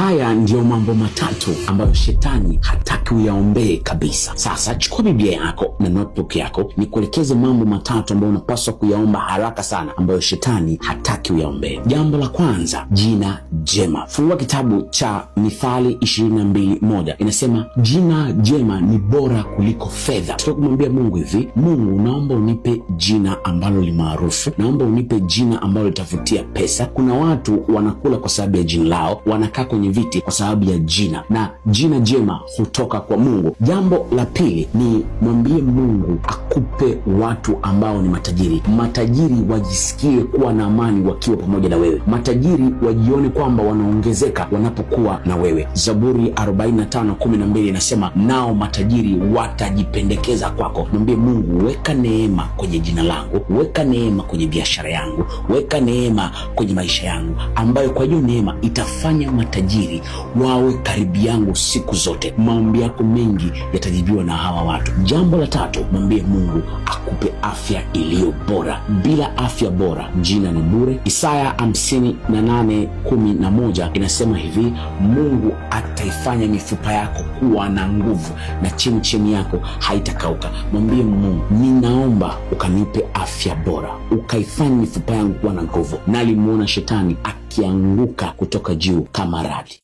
Haya ndiyo mambo matatu ambayo shetani hataki uyaombee kabisa. Sasa chukua Biblia yako na notebook yako, nikuelekeze mambo matatu ambayo unapaswa kuyaomba haraka sana, ambayo shetani hataki uyaombee. Jambo la kwanza, jina jema. Fungua kitabu cha Mithali 22:1, inasema jina jema ni bora kuliko fedha. Tuta kumwambia Mungu hivi: Mungu, naomba unipe jina ambalo li maarufu, naomba unipe jina ambalo litavutia pesa. Kuna watu wanakula kwa sababu ya jina lao, wanakaa kwenye viti kwa sababu ya jina, na jina jema hutoka kwa Mungu. Jambo la pili ni mwambie Mungu akupe watu ambao ni matajiri. Matajiri wajisikie kuwa na amani wakiwa pamoja na wewe. Matajiri wajione kwamba wanaongezeka wanapokuwa na wewe. Zaburi 45:12 inasema, nao matajiri watajipendekeza kwako. Mwambie Mungu, weka neema kwenye jina langu, weka neema kwenye biashara yangu, weka neema kwenye maisha yangu, ambayo kwa hiyo neema itafanya matajiri wawe karibu yangu siku zote. Maombi yako mengi yatajibiwa na hawa watu. Jambo la tatu, mwambie Mungu akupe afya iliyo bora. Bila afya bora, jina ni bure. Isaya 58:11 inasema hivi, Mungu ataifanya mifupa yako kuwa na nguvu na chemchemi yako haitakauka. Mwambie Mungu, ninaomba ukanipe afya bora, ukaifanya mifupa yangu kuwa na nguvu. Nalimwona shetani akianguka kutoka juu kama radi.